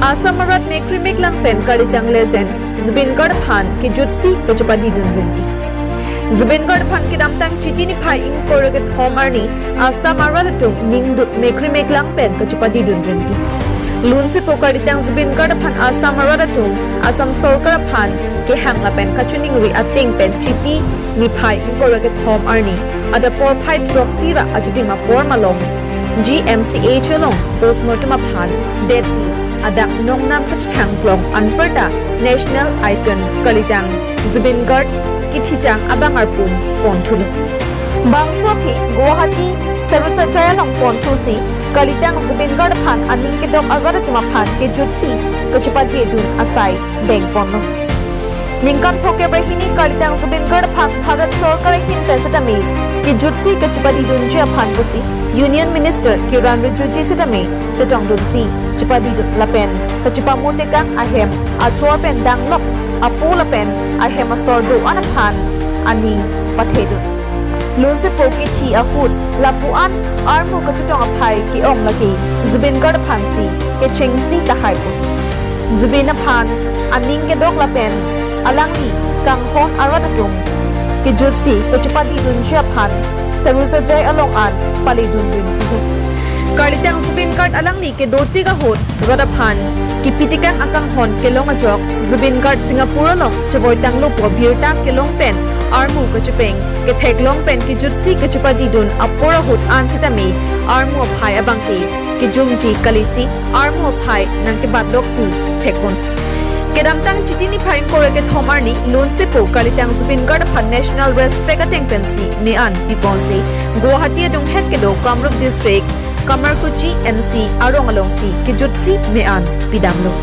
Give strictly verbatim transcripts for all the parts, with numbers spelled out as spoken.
Assam arat mekri meklang pen kalitang legend Zubeen Garg aphan kejutsi kachepadi dun rinti. Zubeen Garg aphan kedamtang Chiti niphai ingkoi ra kethom arni Assam arat atum ningduk mekri meklang pen kachepadi dun rinti. Lunsepo kalitang Zubeen Garg aphan Assam arat atum Assam sorkar aphan kehang lapen kachiningri ateng pen Chiti niphai ingkoi ra kethom arni adap porphai throksi ra achitim apor malom G M C H along postmortem aphan detpi adak nongnam kachethang klong anparta national icon kalitang Zubeen Garg kethitang abang arpum ponthulo. Bangso aphi Guwahati Sarusajai along ponthusi kalitang Zubeen Garg aphan aning kedok arat atum aphan kejutsi kachepadi dun asai dengponlo. Ningkan phokep ra hini kalitang Zubeen Garg aphan Bharat sorkar ahin pen setame kejutsi kachepadi dunji aphan pusi Union Minister Kiren Rijiju setame chetongdunsi chepadi dun lapen kachepamotekang ahem achor pen danglok apo lapen ahem asor do-an aphan aning pathedun. Lunsepo kethi ahut lapu-an armu kachetong aphai ke-ong lake Zubeen Garg aphansi kechengsi tahai pu. Zubeen aphan aning kedok lapen alangli kanghon arat atum kejutsi kachepadi dunji aphan Sarusajai along an pale dun rinti. Kalitang Zubeen Garg alangli kedotik ahut rat aphan kipi tekang akanghon kelong ajok Zubeen Garg Singapore along chevoi tanglo pu birta kelong pen armu kachepeng ketheklong pen kejutsi kachepadi dun apor ahut an setame armu aphai abangke kejumji kalisi armu aphai nangkebat loksi thekpon. Kedamtang Chiti niphai ingkoi ra kethom arni lunsepo kalitang Zubeen Garg aphan national respect ateng pensi me-an piponsi Guwahati adunghet kedo Kamrup district Kamarkuchi N C arong alongsi kejutsi me-an pidamlo.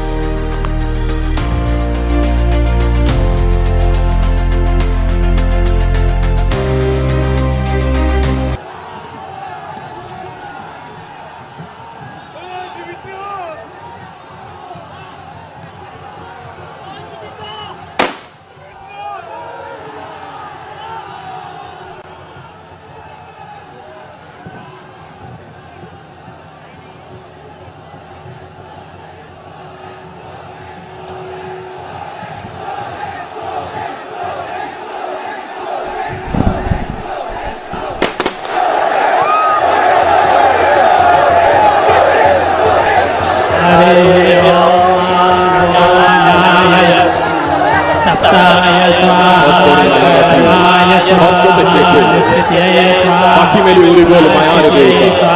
Pakhi meli uri bol mayar deka.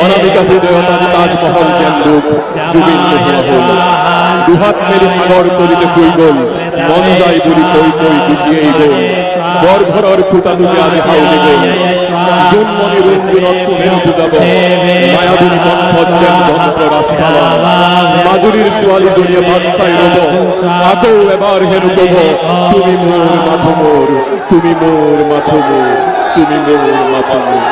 Anamika hridoyot Taj Mahal jen duk Zubeen Garg ahul. Duhat meli sagor tolite kui gol. Mon jai buli koi koi gusi ei gol. Bor ghoror kuta tuje aji hauli gol. Jun moni runjunot kunen bujabo. Mayabini konthot jen jontro ras phalon. Majulir suwali joniye batsai robo. Ako ebar henu kobo. Tumi mor mathu mor. Tumi mor mathu mor. Tumi mor mathu mor.